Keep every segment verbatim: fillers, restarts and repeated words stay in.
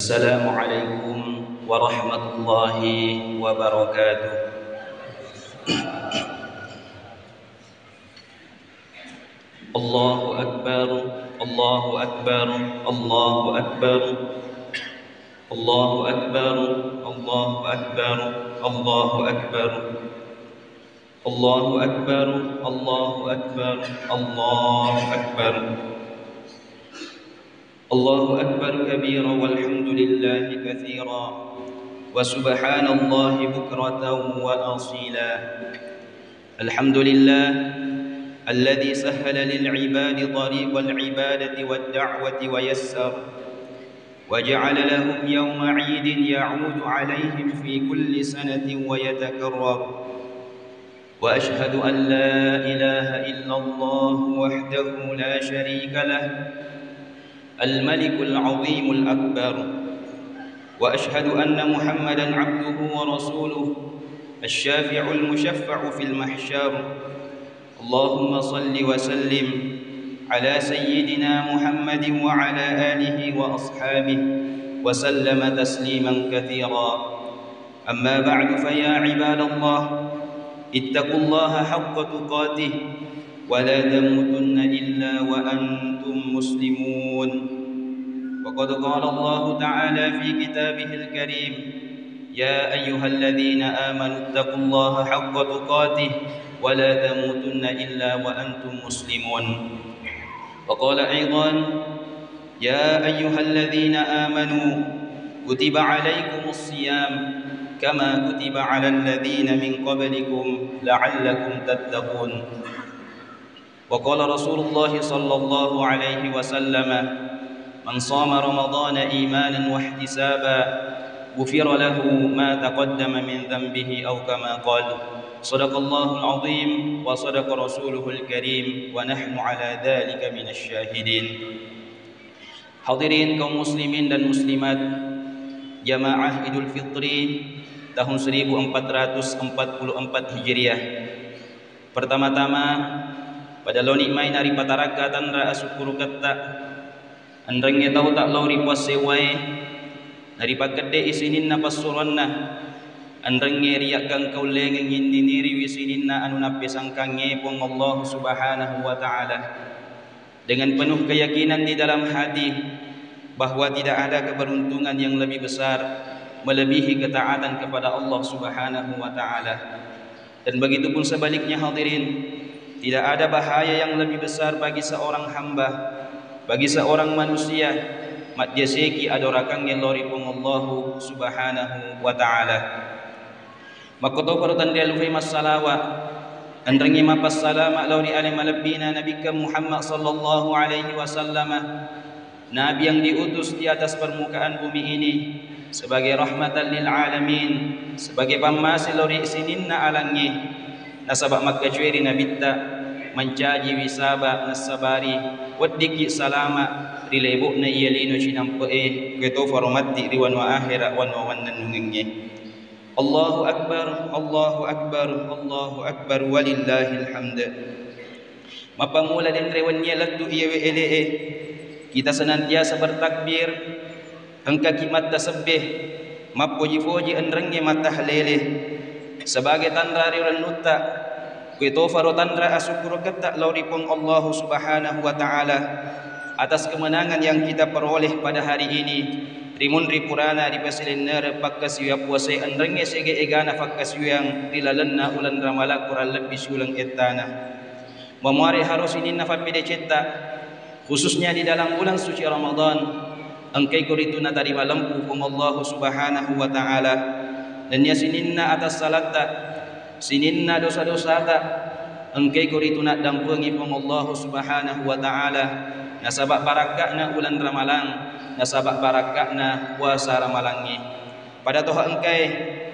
السلام عليكم ورحمة الله وبركاته. الله أكبر، الله أكبر، الله أكبر. الله أكبر، الله أكبر، الله أكبر. الله أكبر، الله أكبر، الله أكبر. الله أكبر كبيرا والحمد لله كثيرا وسبحان الله بكرة وأصيلا. الحمد لله الذي سهل للعباد طريق العبادة والدعوة ويسر، وجعل لهم يوم عيد يعود عليهم في كل سنة ويتكرر. وأشهد أن لا إله إلا الله وحده لا شريك له، الملك العظيم الأكبر. وأشهد أن محمدا عبده ورسوله، الشافع المشفع في المحشر. اللهم صل وسلم على سيدنا محمد وعلى آله وأصحابه وسلم تسليما كثيرا. أما بعد، فيا عباد الله، اتقوا الله حق تقاته ولا تموتن إلا وأنتم مسلمون. وقد قال الله تعالى في كتابه الكريم: يا أيها الذين آمنوا اتقوا الله حق تقاته ولا تموتن إلا وأنتم مسلمون. وقال أيضا: يا أيها الذين آمنوا كتب عليكم الصيام كما كتب على الذين من قبلكم لعلكم تتقون. وقال رسول الله صلى الله عليه وسلم: من صام رمضان إيمانا واحتسابا غفر له ما تقدم من ذنبه، أو كما قال. صدق الله العظيم وصدق رسوله الكريم ونحن على ذلك من الشاهدين. Hadirin kaum muslimin dan muslimat, jamaah Idul Fitri tahun seribu empat ratus empat puluh empat Hijriah. Pertama-tama, pada loni mai naripatarakka tanra asukkuruketta, enrengnge tauta lao ri puassewwae, naripakkedde'i sininna passuroanna, enrengnge riyaggangkaullengengngi niniriwi sininna anu nappesangkangnge Puang Allah Subhanahu wa Ta'ala. Dengan penuh keyakinan di dalam hati bahwa tidak ada keberuntungan yang lebih besar melebihi ketaatan kepada Allah Subhanahu wa Ta'ala. Dan begitu pun sebaliknya, hadirin, tidak ada bahaya yang lebih besar bagi seorang hamba, bagi seorang manusia, majjaseki adorakangnge lao ri Puang Allahu Subhanahu wa Ta'ala. Makkotoparo tanrialufai massalawa, enrengngi mappassalama lao ri ale malebbina Nabikkeng Muhammad sallallahu alaihi wasallama, Nabi yang diutus di atas permukaan bumi ini sebagai rahmatan lil alamin, sebagai pammase lao ri sininna alangnge. Nasaba makkacueri Nabitta, mancajiwi saba nassabari, weddikki salama ri lebo'na iya lino cinampe'e, kuetofaro matti ri wanua ahera, wanua wannennungengnge. Allahu Akbar, Allahu Akbar, Allahu Akbar, walillahil hamd. Mappammula denre wennie lettu iyewe ele'e, kita senantiasa bertakbir, engkaki mattasebbe, mappoji-poji enrengnge mattahlele. Sebagai tanra ri ulennutta, kuetofaro tanra asukkuruketta lao ri Puang Allahu Subhanahu wa Ta'ala atas kemenangan yang kita peroleh pada hari ini, rimunri purana ripasilennereng pakkasiwiang puasae enrengnge siaga egana fakkasiwiang ri lalenna uleng Ramalang kurang lebbi siuleng ettana. Mamuare haro sininna fappedecetta, khususnya di dalam bulan suci Ramadan, engkai koritu natarima lempu Puang Allahu Subhanahu wa Ta'ala. Nennia sininna atassalatta, sininna dosa-dosata, engkai koritu naddampengi Puang Allahu Subhanahu wa Ta'ala, nasaba barakka'na uleng Ramalang, nasaba barakka'na puasa Ramalangnge. Pada toha engkae,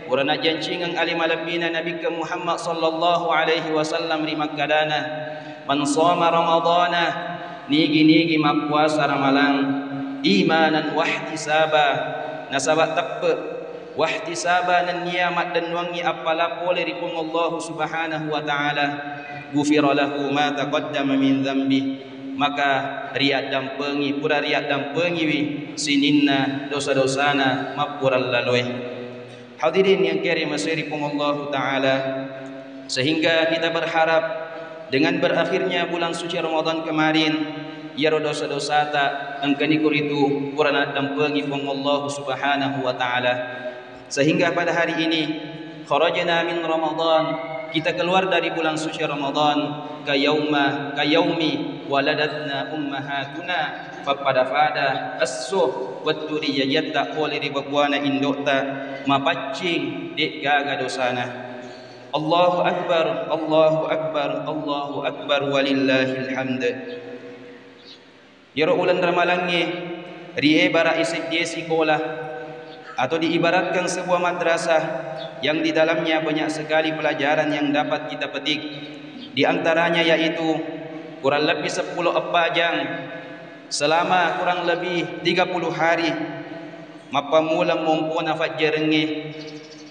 pura najancingeng ale malebbina Nabikkeng Muhammad sallallahu alaihi wasallam ri makkadana, "Man shoma Ramadana," nigi-nigi mappuasa Ramalang, "imanan wahtisaba," nasaba teppe, wahtisaba nennia maddennuangngi appala pole ri Puang Allahu Subhanahu wa Ta'ala, "ghufira lahu ma taqaddama min dzambi." maka riaddampengi, pura riaddampengiwi sininna dosa-dosana mappurallaloe. Hadirin yang kere maseri Puang Allahu Ta'ala, sehingga kita berharap dengan berakhirnya bulan suci Ramadan kemarin, iyaro dosa-dosata engkani kuritu pura naddampengi Puang Allahu Subhanahu wa Ta'ala. Sehingga pada hari ini, kharajna min Ramadan, kita keluar dari bulan suci Ramadan, ka yauma, ka yaumi waladatna ummahatuna, fappada-pada esso wettu rijajiatta pole ri babuana indo'ta, mapaccing, de'gaga dosana. Allahu Akbar, Allahu Akbar, Allahu Akbar, walillahil hamd. Iyaro uleng ramalangnge riebara'i seddie sikola, atau diibaratkan sebuah madrasah yang di dalamnya banyak sekali pelajaran yang dapat kita petik. Di antaranya yaitu kurang lebih sepuluh eppa jang selama kurang lebih tiga puluh hari. Mappammula mompona fajjarengnge,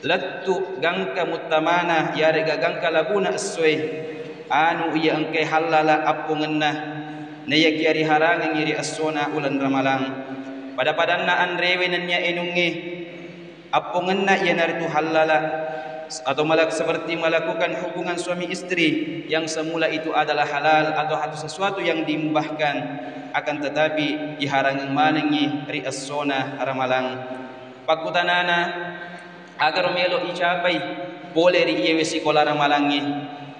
lettu gangka muttamana iyarega gangka labuna essoe, anu iya engkae hallala appongenna, naiyakia riharangengngi ri essona uleng ramalang. Pada-padanna anrewe nennia enungnge, appongenna iyanaritu hallala, atau malak-, seperti melakukan hubungan suami istri yang semula itu adalah halal atau satu sesuatu yang dimubahkan, akan tetapi iharangeng manengngi ri essona ramalang. Pakkutanana, agaro melo icapai pole ri iyewe sikola ramalangnge?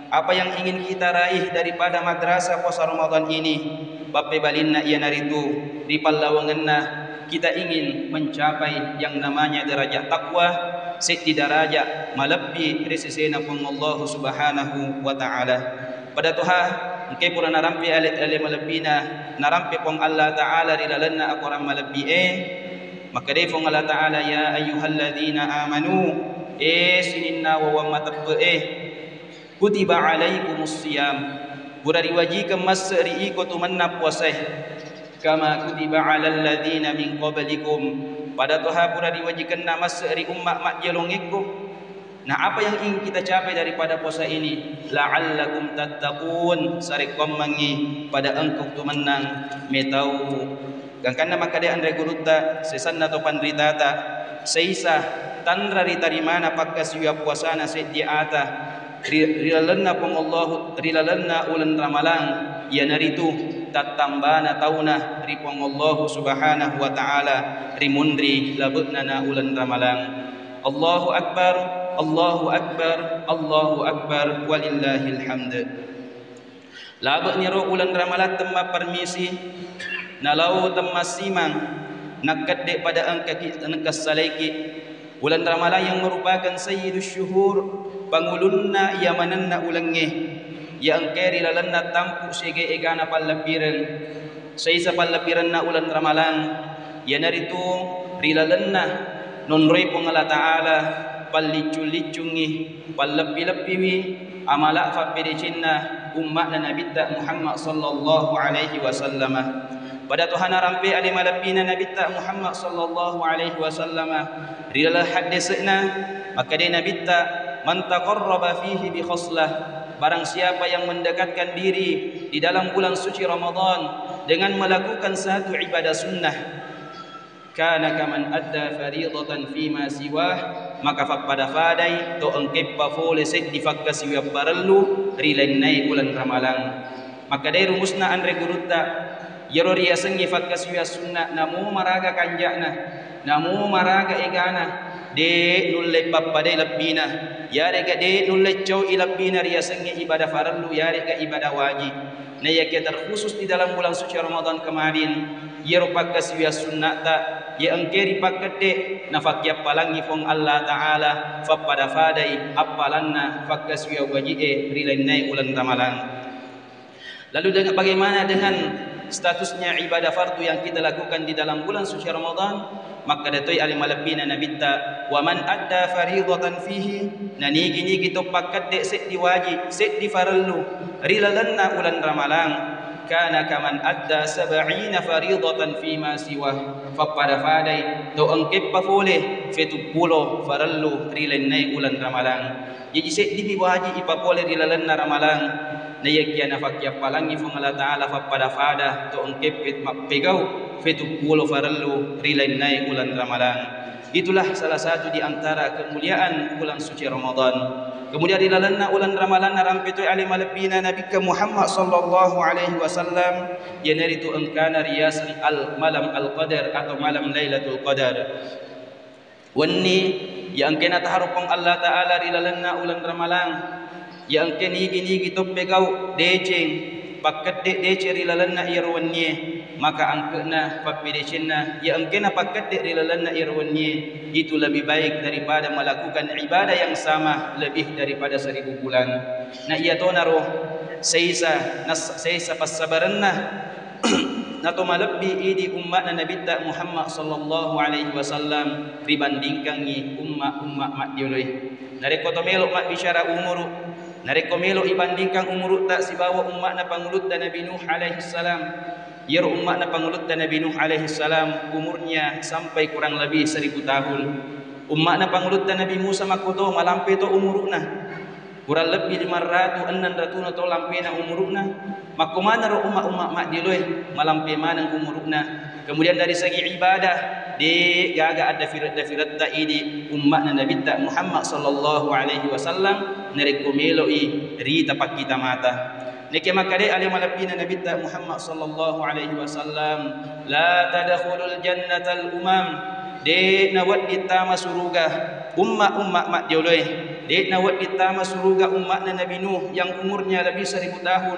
Apa yang ingin kita raih daripada madrasah puasa Ramadan ini? Pappebalinna iyanaritu, ri pallawangenna kita ingin mencapai yang namanya derajat takwa, seddi derajat malebbi ri sesena Puang Allahu Subhanahu wa Ta'ala. Pada toha, engke pura narampe ale, ale malebbina, narampe Puang Allah Ta'ala ri lalenna akorang malebbi e, makkedai Puang Allah Ta'ala, "Ya ayyuhalladzina amanu, e sininna wawang mateppe'e, kutiba alaikumus siyam, pura riwajikeng masse ri iko tu mennang puasae, kama kutiba alal ladzina min qablikum, pada toha pura riwajikenna masse ri umma majjelongekko." Nah, apa yang ingin kita capai daripada puasa ini? La'allakum tattaqun, sarekkoammengngi pada engka tu mennang metau. Gangkanna makkeda anre gurutta, sesanna to panritata, seisa tanra ritarimana pakkasiwiang puasana seddi ata ri, ri lalenna Puang Allahu, ri lalenna uleng ramalang, iyanaritu tattambana tauna ri Puang Allahu Subhanahu wa Ta'ala, ri munri labe'na na uleng ramalang. Allahu Akbar, Allahu Akbar, Allahu Akbar, walillahil hamd. Labe'niro uleng ramalang temma permisi, nalao temma simang, nakkedde pada engkaki, engka salaiki. Uleng ramalang yang merupakan sayyidus syuhur, pangulunna iya manenna ulengnge, iya engkae ri lalenna tampu siaga egana pallebbireng. Saisa pallebbirenna uleng ramalang, iyanaritu ri lalenna nonroi Puang Allah Ta'ala, palliccung-liccungngi, pallebbi-lebbiwi amala fabbedecenna umma'na Nabitta Muhammad sallallahu alaihi wasallama. Pada toha narampe ale malebbina Nabitta Muhammad sallallahu alaihi wasallama, ri laleng haddese'na, makkedai Nabitta, "Man taqarraba fihi bi khaslah," barang siapa yang mendekatkan diri di dalam bulan suci Ramadan dengan melakukan satu ibadah sunnah, kana kaman adda faridatan fima siwah, maka fappada-padai to engkae papole seddi fakkasiwiang parellu ri lainnae uleng ramalang. Makkedai rumusna anre gurutta, iyaro riasengnge fakkasiwiang sunna, namo maraga kanja'na, namo maraga egana, de nulle pappadai lebbina, yarega de nulle cau'i lebbina riasengnge ibadah farellu yarega ibadah wajib. Naiyakia terkhusus di dalam bulan suci Ramadan kemarin, iyaro pakkasiwiang sunnata, iya engkae ripakkedde, nafakkiappalangngi Puang Allah Ta'ala, fappada-padai appalanna fakkasiwiang waji'e ri lainnae uleng ramalang. Lalu dengan, bagaimana dengan statusnya ibadah fardu yang kita lakukan di dalam bulan suci Ramadan? Makkeda toi ale malebbina Nabitta, "Wa man adda faridatan fihi," nanigi-nigi to pakkedde seddi wajib, seddi farellu ri lalenna uleng ramalang, kana kaman adda sab'ina faridatan fima siwah, fappada-padai to engkae papole fetuppulo farellu ri lainnae uleng ramalang. Jaji seddipi wajib ipapole ri lalenna ramalang. Naiyakia nafakkiappalangngi Fuang Allah Ta'ala fappada-pada to engkeppe mappegau fetuppulo farellu ri lainnae ulang Ramalang. Itulah salah satu di antara kemuliaan ulang suci Ramadan. Kemudian ri lalenna ulang Ramalang narampe toi ale malebbina Nabikka Muhammad sallallahu alaihi wasallam, iyanaritu engkana riaseng al-, malam Al-Qadar atau malam Lailatul Qadar. Wenni, ya engkena taharo Puang Allah Ta'ala ri lalenna uleng Ramalang, ya engke nigi-nigi toppe gau deceng, pakkedde deceng ri lalenna iyaro wennie, maka angke'na pappedecenna, ya engkena pakkedde ri lalenna iyaro wennie, itu lebih baik daripada melakukan ibadah yang sama lebih daripada seribu bulan. Na iyatonaro seisa, nas-, seisa passabarenna nato malebbi idi umma'na Nabitta Muhammad sallallahu alaihi wasallam ribandingkangngi umma-umma maddioloe. Narekko to melo mabbicara umuru, narekko melo ibandingkang umurutta sibawa umma'na pangulutta Nabi Nuh alaihi salam, iyaro umma'na pangulutta Nabi Nuh alaihi salam umurnya sampai kurang lebih seribu tahun. Umma'na pangulutta Nabi Musa makkoto malampe to umuru'na. Kurang lebbi lima ratu enneng ratuna taung lampena umuru'na. Makko maneng ro umma-umma maddioloe, malampe maneng umuru'na. Kemudian dari segi ibadah, de gaga adda fire-, dafiretta idi umma'na Nabitta Muhammad sallallahu alaihi wasallam narekko meloi rita pakkita mata. Neke makkade ale malebbina Nabitta Muhammad sallallahu alaihi wasallam, "La tadkhulul jannatal umam." De nawedding tama suruga umma-umma maddioloe. De nawedding tama suruga umma'na Nabi Nuh yang umurnya lebih seribu tahun.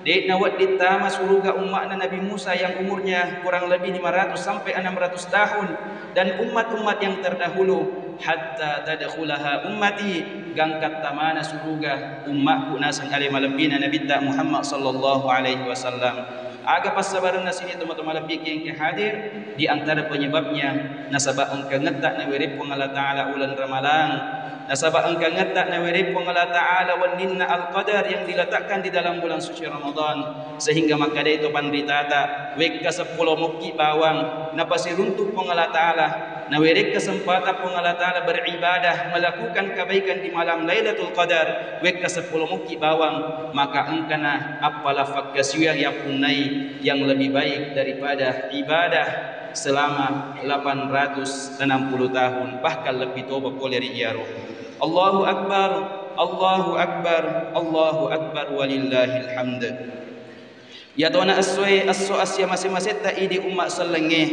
De nawedding tama suruga umma'na Nabi Musa yang umurnya kurang lebih lima ratus sampai enam ratus tahun. Dan umat-umat yang terdahulu, "Hatta tadkhulaha ummati," gangka tamana suruga ummakku naseng ale malebbina Nabitta Muhammad sallallahu alaihi wasallam. Aga passabarenna sining tomatoa malebbi engka hadir? Di antara penyebabnya, nasaba engkangetta nawereng Puang Allah Ta'ala uleng Ramalang. Nasaba engkangetta nawereng Puang Allah Ta'ala wenninna Al-Qadar yang diletakkan di dalam bulan suci Ramadan, sehingga makkadai to panritata, wekka seppulo mokki bawang napasiruntu Puang Allah Ta'ala, nawereng kesempatan Puang Allah Ta'ala beribadah, melakukan kebaikan di malam Lailatul Qadar, wekka seppulo mokki bawang, maka engkana appala fakkasiwiang yappunnai yang lebih baik daripada ibadah selama delapan ratus enam puluh tahun, bahkan lebbi toba pole ri iyaro. Allahu Akbar, Allahu Akbar, Allahu Akbar, walillahil hamd. Iyatona essoe, esso assiamase-masetta idi umma sellengnge.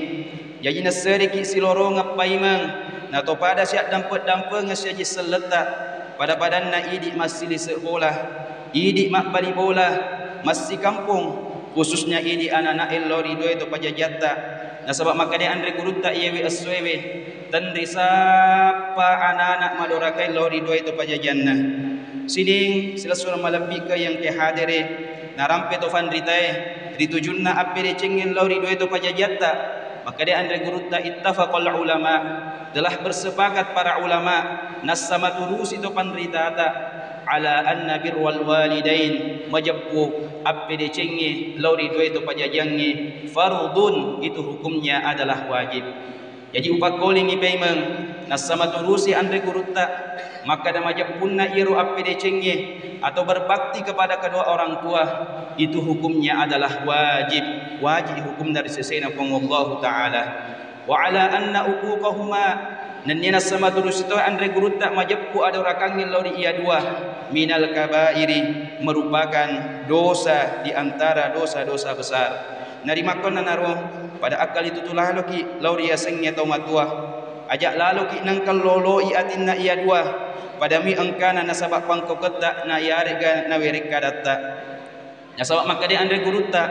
Jaji nassereki silorongeng paimeng, natopada siaddampe-dampengeng siaji selletta, pada-padanna idi massilise bola, idi mabbali bola, massikampong, khususnya idi anana'e lao ri duae to pajajiatta. Nasaba makkeda anre gurutta iyewe essoewe, tenri sappa anana madorakae lao ri duae to pajajianna. Sining silessureng malebbi'ka yang ke hadere, narampe to fanritae, ri tujunna appedecengnge lao ri duae to pajajiatta. Makkeda anre gurutta, "Ittafaqal ulama," telah bersepakat para ulama, nassama turusi to panritata, "ala anna birral walidain," majeppu appedecengnge lao ri duae to pajajiangnge, fardun, itu hukumnya adalah wajib. Jaji upakkolingi paimeng, nassama turusi anre gurutta, makkeda majeppunna iyaro appedecengnge atau berbakti kepada kedua orang tua, itu hukumnya adalah wajib. Wajib hukumna ri sesena Puang Allahu Ta'ala. Wa ala anna uquqahuma, nennia nassama turusi to anre gurutta majeppu adorakangnge lao ri iya dua, minal kabairi, merupakan dosa di antara dosa-dosa besar. Narimakkuannanaro, pada akkali tutu laloki lao riasengnge tau matua. Aja laloki nengka loloi atinna iya dua, padami engkana nasaba pangkauketta na iyarega nawerekka datta. Nasaba makkeda anre gurutta,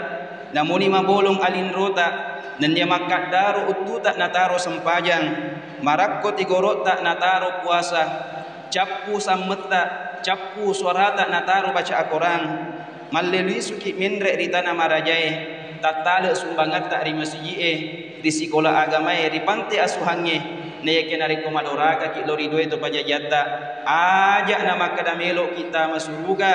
namuni mabolong alinrota, nennia makkaddaro uttuta nataro sempajang, marakko tigorotta nataro puasa, cappu sammetta, cappu suarata nataro baca akorang. Mallelisuki menre ri tana marajae, tattale sumbangetta ri masiji'e, ri sikola agamae, ri pante asuhangnge. Naiyakia narekko madorakaki lao ri duae to pajajiatta, aja namakkeda meloki tama suruga,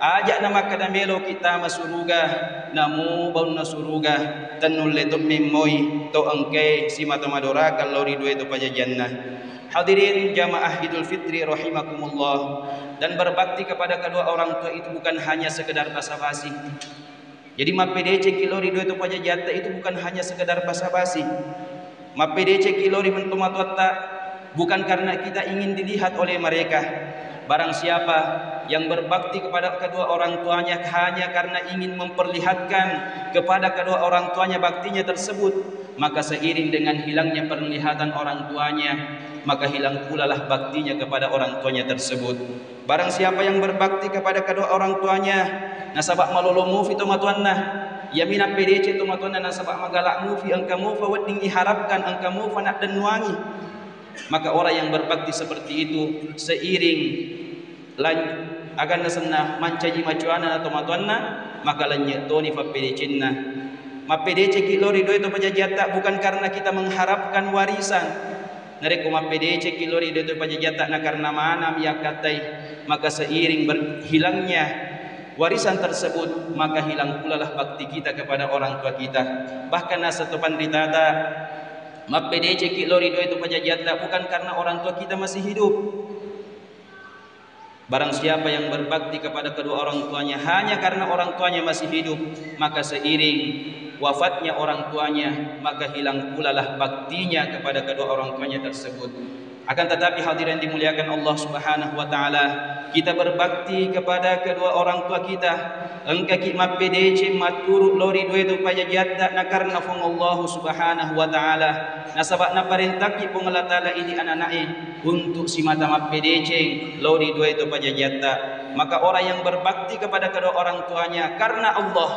Aja' na makkeda meloki tama suruga, namu baunna suruga, tennulle to memmoi to engkae simata madorakang lao ri duae to pajajianna. Hadirin jamaah Idul Fitri rahimakumullah, dan berbakti kepada kedua orang tua itu bukan hanya sekedar basa-basi. Jadi mappedecengki lao ri duae to pajajiatta itu bukan hanya sekedar basa-basi. Mappedecengki lao ri tomatoatta bukan karena kita ingin dilihat oleh mereka. Barang siapa yang berbakti kepada kedua orang tuanya hanya karena ingin memperlihatkan kepada kedua orang tuanya baktinya tersebut, maka seiring dengan hilangnya penglihatan orang tuanya, maka hilang pulalah baktinya kepada orang tuanya tersebut. Barang siapa yang berbakti kepada kedua orang tuanya, nasaba malolo mufi tomatoanna, iyami nappedeceng tomatoanna nasaba magala mufi, engka mufa wedding iharapkan, engka mufa naddennuangi. Maka orang yang berbakti seperti itu, seiring lan-, aganna senna mancaji macuana tomatoanna, maka lennye toni pappedecenna. Mappedecengki lao ri duae to pajajiatta bukan karena kita mengharapkan warisan. Narekko mappedecengki lao ri duae to pajajiatta na karena manami yakkattai, maka seiring berhilangnya warisan tersebut, maka hilang pulalah bakti kita kepada orang tua kita. Bahkan naseng to panritata, mappedecengki lao ri duae to pajajiatta bukan karena orang tua kita masih hidup. Barang siapa yang berbakti kepada kedua orang tuanya hanya karena orang tuanya masih hidup, maka seiring wafatnya orang tuanya, maka hilang pulalah baktinya kepada kedua orang tuanya tersebut. Akan tetapi, hadirin dimuliakan Allah Subhanahu wa Ta'ala, kita berbakti kepada kedua orang tua kita, engkaki mappedeceng matturu lao ri duae to pajajiatta na karena Puang Allah Subhanahu wa Ta'ala, nasaba naparentaki Puang Allah Ta'ala idi anana'e untuk simata mappedeceng lao ri duae to pajajiatta. Maka orang yang berbakti kepada kedua orang tuanya karena Allah,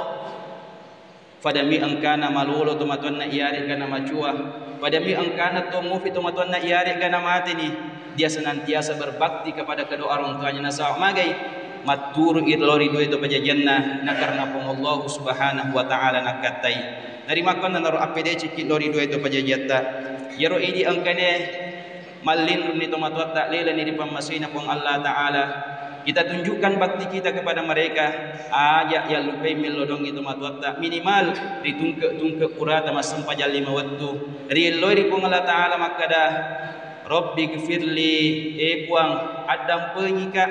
padami engkana malolo tomatoanna iyare'ga namacua, padami engkana to mufi tomatoanna iyare'ga namateni, dia senantiasa berbakti kepada kedua orang tuanya. Nasaba magai? Matturu i lao ri duae to pajajianna na karena Puang Allah Subhanahu wa Ta'ala nakkattai. Narimakkuannanaro appedecengki lao ri duae to pajajiatta. Iyaro idi engkana mallinrunni tomatoatta, leleni ri pammasena Puang Allah Ta'ala. Kita tunjukkan bakti kita kepada mereka, aja yallupai mello dongi tomatoatta, minimal ritungke-tungke purata massempajang lima wettu. Rielloi ri Puang Allah Ta'ala makkada, "Rabbi gfirli," e Puang, addampengika,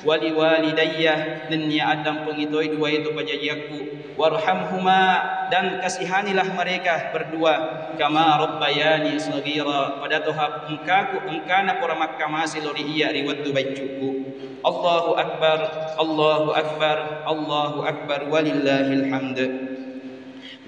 "wali walidayya," nennia addampengi toi duae to pajajiakku. "Warhamhuma," dan kasihanilah mereka berdua, "kama rabbayani shaghira," pada toha engkaku engkana pura makkamase lao ri iyya ri wettu baiccuku. Allahu Akbar, Allahu Akbar, Allahu Akbar, walillahil hamd.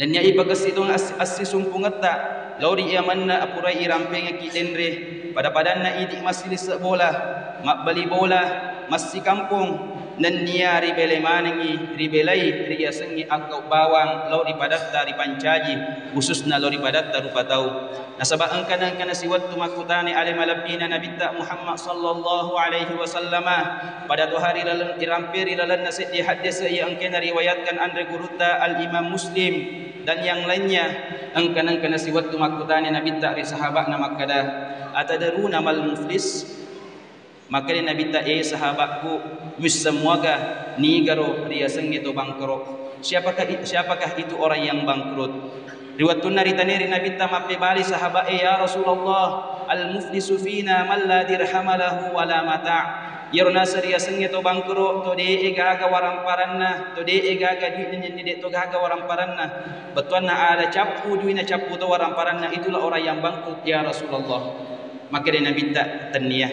Nennia ipakessi tong as-, assisumpungetta lao ri iya manna apurai irampengekki denre, pada-padanna idi massilisse bola, mabbali bola, massikampong, nennia ribele manengngi, ribelai riasengnge akkau bawang lao ri padatta ripancaji, khususna lao ri padatta rupa tau. Nasaba engka-, engkana siwettu makkutana ale malebbina Nabitta Muhammad sallallahu alaihi wasallama, pada toha ri laleng, irampe ri lalenna seddi haddese iya engkana riwayatkan anre gurutta Al-Imam Muslim dan yang lainnya, engka-, engkana siwettu makkutana Nabitta ri sahaba'na makkada, "Atadaruna mal muflis?" Makkeda Nabitta, "E sahabatku, muisseng muaga nigaro riasengnge to bangkrut? Siapakah i-, siapakah itu orang yang bangkrut?" Ri wettunna ritanai ri Nabitta, mappebali sahaba'e, "Ya Rasulullah, al-muflisu fina man la dirhama lahu wa la mata'." Iyaro naseng riasengnge to bangkrut, to de'e gaga waramparanna, to de'e gaga dui'na nenni de' to gaga waramparanna. Bettuanna ada cappu dui'na, cappu to waramparanna, itulah orang yang bangkrut, ya Rasulullah. Makkeda Nabitta, "Tennia.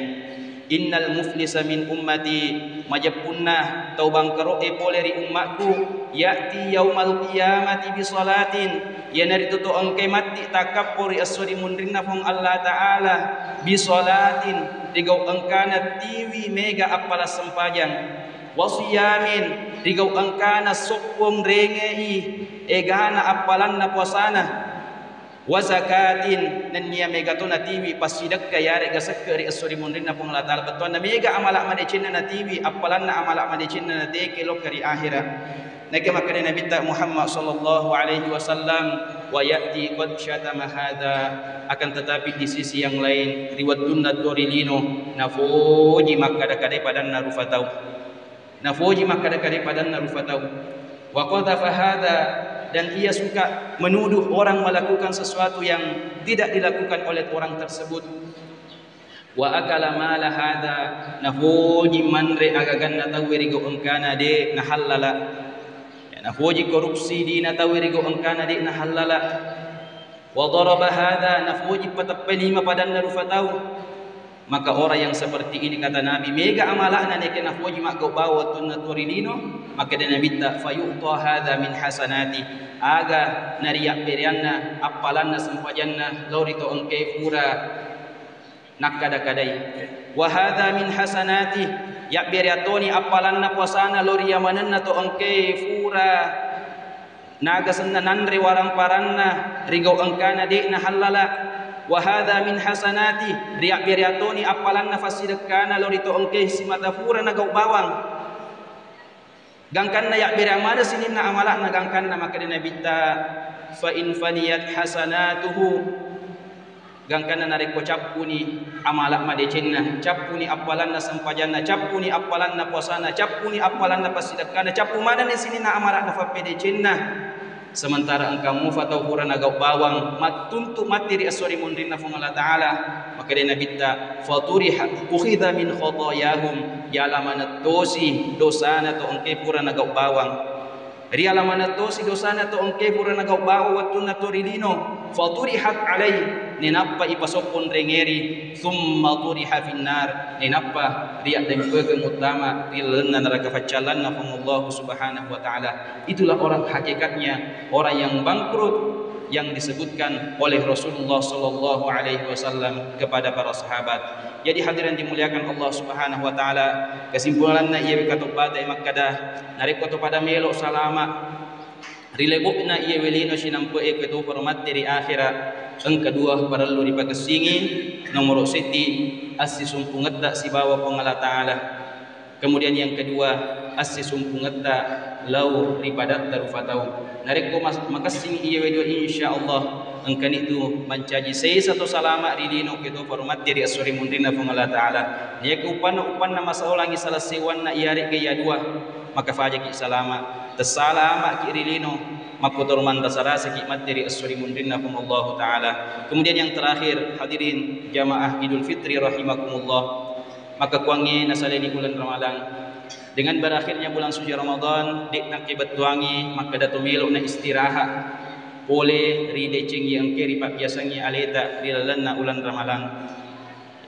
Innal muflisa min ummati, majeppunna tau bangkaro'e pole ri ummakku, ya'ti yaumal qiyamati bisalatin, iyanaritu to engkai matti takkappo ri esso ri munrinna Puang Allah Ta'ala, bisalatin, rigau engkana tiwi mega appala sempajang, wasiyamin, rigau engkana soppong rengei egana appalanna puasana." Wa zakatin, nennia mega to natiwi passidekka iyare'ga sekke ri esso ri munrinna Puang Allah Ta'ala. Bettuanna mega amala madecenna natiwi, appalanna amala madecenna nateke lokka ri ahera. Nakke makkeda Nabitta Muhammad sallallahu alaihi wasallam, "Wa ya'ti qad syatama hadza," akan tetapi di sisi yang lain, ri wettunna to ri lino, nafoji makkada-kadai padanna rupa tau. Nafoji makkada-kadai padanna rufa tau. Wa qadhafa hadza, dan ia suka menuduh orang melakukan sesuatu yang tidak dilakukan oleh orang tersebut. Wa akala mala hadza, nafoji manre agaganna tauwe ri gau engkana de nahallala. Ya, nafoji korupsi dina tauwe ri gau engkana de nahallala. Wa daraba hadza, nafoji pateppai lima padanna rufa tau. Maka orang yang seperti ini, kata Nabi, mega amala'na neke nafoji maggau bawang wettunna tuo ri lino, makkeda Nabitta, fayu'ta hadza min hasanati, aga nariabbereanna appalanna sempajanna lao ri to engkae fura nakkada-kadai. Wa hadza min hasanati, yabbereang toni appalanna puasana lao ri yamanenna to engkae fura naga senna nanre warang-paranna ri gau engkana de nahallala. Wa hadza min hasanati, riabbereang toni appalanna fassidekkana lao ri to engkae simata fura nagau bawang. Gangkanna yabbereang maneng sininna amala'na, gangkanna makkeda Nabitta, fa in faniyat hasanatuhu, gangkanna narekko cappuni amala madecenna, cappuni appalanna sempajanna, cappuni appalanna puasana, cappuni appalanna passidekkana, cappu manenni sininna amala'na fappedecenna, sementara engka mufa tau pura nagau bawang mattuntu matti ri esso ri munrinna Puang Allah Ta'ala, makkeda Nabitta, faturiha ukhidha min khatayahum, yala manettosi dosana to engkae pura nagau bawang. Riala manettosi dosana to engkae pura nagau bawang wettunna to ri lino. Faturihat alai, nenappa ipasoppong rengeri, thumma turiha finnar, nenappa riaddempekeng muttama ri lalenna neraka faccallanna Puang Allah Subhanahu wa Ta'ala. Itulah orang hakikatnya, orang yang bangkrut yang disebutkan oleh Rasulullah sallallahu alaihi wasallam kepada para sahabat. Jadi, hadirin dimuliakan Allah Subhanahu wa Ta'ala, kesimpulanna iyawe katobbata e makkada, narekko to pada melo salama ri lebo'na iyawe lino sinampe'e, ke to poro matti ri akhira, engka dua parellu ripakessingi. Nomoro seddi, assisumpungetta sibawa Puang Allah Ta'ala. Kemudian yang kedua, assisumpungetta lao ri padatta rufa tau. Narekko mas-, makessing iyawe dua, insya Allah engkanitu mancaji sesa to salama ri lino, ke to poro matti ri esso ri munrinna Puang Allah Ta'ala. Naiyaku upanna-upanna masaolangi salah sewanna iyare'ga iya dua, maka fajaki salama. Tessalamaki ri lino, makkotoro manrasa-rasaki matti ri esso ri munrinna Puang Allah Ta'ala. Kemudian yang terakhir, hadirin jamaah Idul Fitri rahimakumullah. Makkukuangnge nasaleni uleng Ramalang. Dengan berakhirnya bulan suci Ramadan, de' nakkebettuangi makkeda to melo na istirahat pole ri deceng iya engke ripabbiasangngi aleta ri lalenna uleng Ramalang.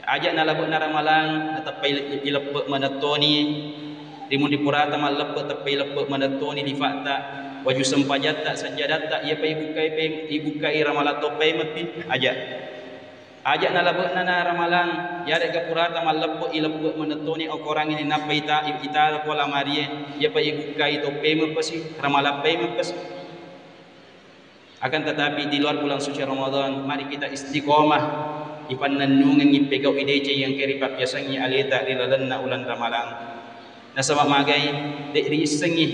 Aja' nalabe'na Ramalang nateppa ile-, ileppe' manettoni, ri munri purata malleppe' teppa ileppe' manettoni lifa'ta, waju sempajatta, sajjadatta, iyapa ibukkai pe-, ibukkai Ramalang to paimengpi, aja'. Aja' nalabe'na na Ramalang, iyare'ga purata malleppe' ileppe' manettoni okorangngi, nappa ita-, itaro ko lamarie, iyapa ibukkai to paimeng pasi, Ramalang paimeng pasi. Akan tetapi, di luar bulan suci Ramadan, mari kita istiqomah, ipannennungengngi pegau ideceng iya engke ripabbiasangngi aleta ri lalenna uleng Ramalang. Nasaba magai, de' riissengngi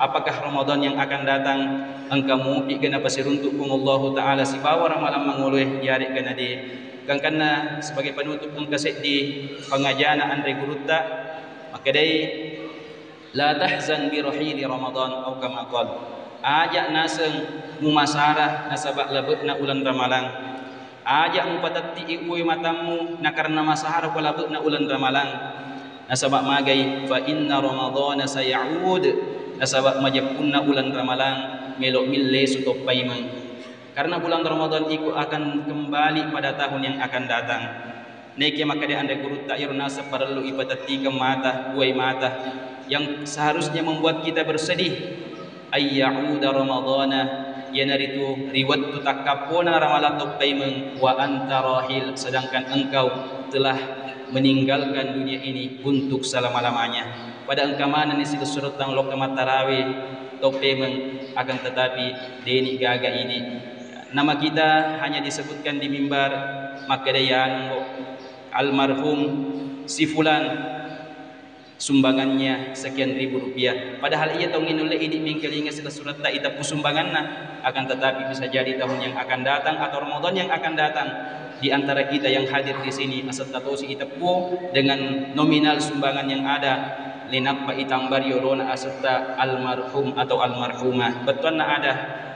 apakah Ramadan yang akan datang engka mupi ga napasiruntu' Puang Allahu Ta'ala sibawa Ramalang mangoloe iyare'ga na de'. Gangkanna sebagai penutup engka seddi pangajana anre gurutta, makkedai, "La tahzan bi rahili Ramadan," au kama qal. Aja' naseng mumasara nasaba labe'na uleng Ramalang. Aja' mupatetti'i uwe matammu nakarena masara ko labe'na uleng Ramalang. Nasaba magai, "Fa inna Ramadana sayaudu," nasaba majeppunna uleng Ramalang melo' mi lesu to paimeng. Karena bulan Ramadan itu akan kembali pada tahun yang akan datang. Neke makkeda anre gurutta, iyaro naseng parellu ipatettikeng mata, uwai mata, yang seharusnya membuat kita bersedih, ayyauda Ramadana, iyanaritu ri wettu takkappona Ramalang to paimeng, wa anta rahil, sedangkan engkau telah meninggalkan dunia ini untuk selama-lamanya. Pada engka manenni silessureng lokka mattarawe to paimeng, akan tetapi deni gaga idi. Nama kita hanya disebutkan di mimbar, makkeda yanu almarhum si fulan sumbangannya sekian ribu rupiah. Padahal iya taungnge nulle idi mengkalinga silessuretta iteppu sumbanganna, akan tetapi bisa jadi tahun yang akan datang atau Ramadan yang akan datang, di antara kita yang hadir di sini, asetta tosi iteppu dengan nominal sumbangan yang ada, Nappa itamba ri olona asetta almarhum atau almarhumah. Bettuanna ada,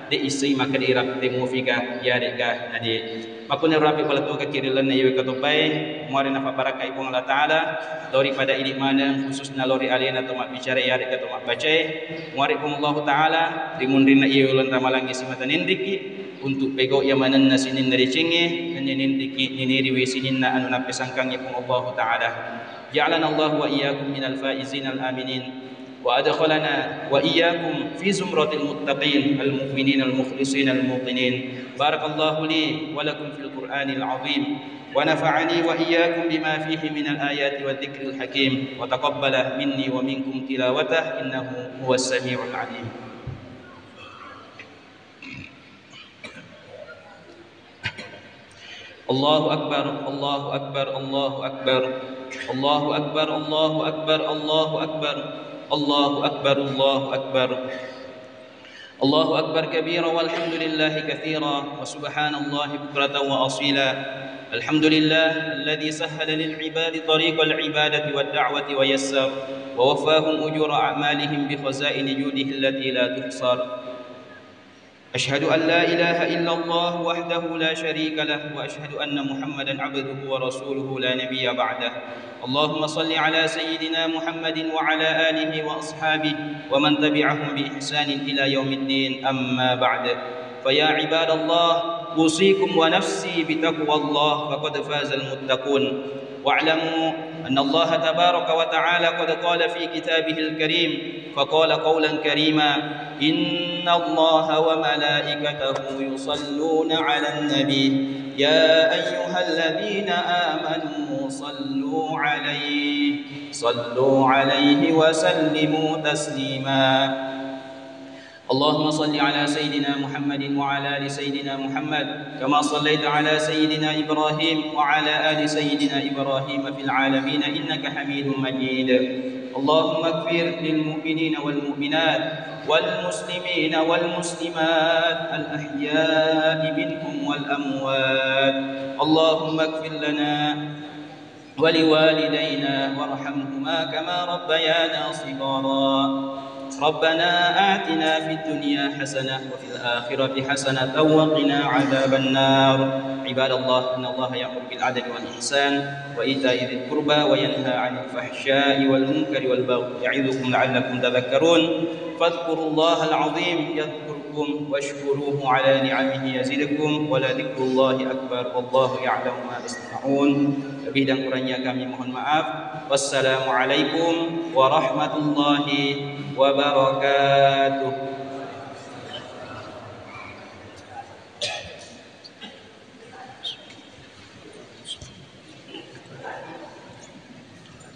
de issei makkeda iratte mufika, yarega nade. Makkuniro rapi palettuakekki ri lalenna iyewe katobbae, muare nafabarakkai Puang Allah Ta'ala, lao ri pada idi maneng, khususna lao ri alena to mabbicara yarega to mabbacae, muare Puang Allah Ta'ala, ri munrinna iyewe uleng ramalangnge simata nenriki, untuk pegau iya manenna sininna decengnge, nennia nenriki niniriwi sininna anu nappesangkangnge Puang Allah Ta'ala. جعلنا الله وإياكم من الفائزين الآمنين، وأدخلنا وإياكم في زمرة المتقين المؤمنين المخلصين الموقنين. بارك الله لي ولكم في القرآن العظيم، ونفعني وإياكم بما فيه من الآيات والذكر الحكيم، وتقبل مني ومنكم تلاوته، إنه هو السميع العليم. الله أكبر، الله أكبر، الله أكبر. الله أكبر، الله أكبر، الله أكبر. الله أكبر، الله أكبر. الله أكبر كبيرا، والحمد لله كثيرا، وسبحان الله بكرة وأصيلا. الحمد لله الذي سهل للعباد طريق العبادة والدعوة ويسر، ووفاهم أجور أعمالهم بخزائن جوده التي لا تحصر. أشهد أن لا إله إلا الله وحده لا شريك له، وأشهد أن محمدا عبده ورسوله لا نبي بعده. اللهم صل على سيدنا محمد وعلى آله وأصحابه ومن تبعهم بإحسان إلى يوم الدين، أما بعد. فيا عباد الله، أوصيكم ونفسي بتقوى الله، فقد فاز المتقون. واعلموا أن الله تبارك وتعالى قد قال في كتابه الكريم، فقال قولا كريما: إن الله وملائكته يصلون على النبي، يا أيها الذين آمنوا صلوا عليه، صلوا عليه وسلموا تسليما. اللهم صل على سيدنا محمد وعلى آل سيدنا محمد، كما صليت على سيدنا إبراهيم وعلى آل سيدنا إبراهيم في العالمين إنك حميد مجيد. اللهم اغفر للمؤمنين والمؤمنات والمسلمين والمسلمات الأحياء منهم والأموات. اللهم اغفر لنا ولوالدينا وارحمهما كما ربيانا صغارا. ربنا آتنا في الدنيا حسنة وفي الآخرة حسنة وقنا عذاب النار. عباد الله، إن الله يأمر بالعدل والإحسان وإيتاء ذي القربى وينهى عن الفحشاء والمنكر والبغي يعظكم لعلكم تذكرون. فاذكروا الله العظيم يذكركم واشكروه على نعمه يزدكم ولذكر الله أكبر والله يعلم ما تصنعون. Lebih dan kurangnya kami mohon maaf. Wassalamualaikum warahmatullahi wabarakatuh.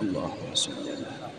Allahumma shalli ala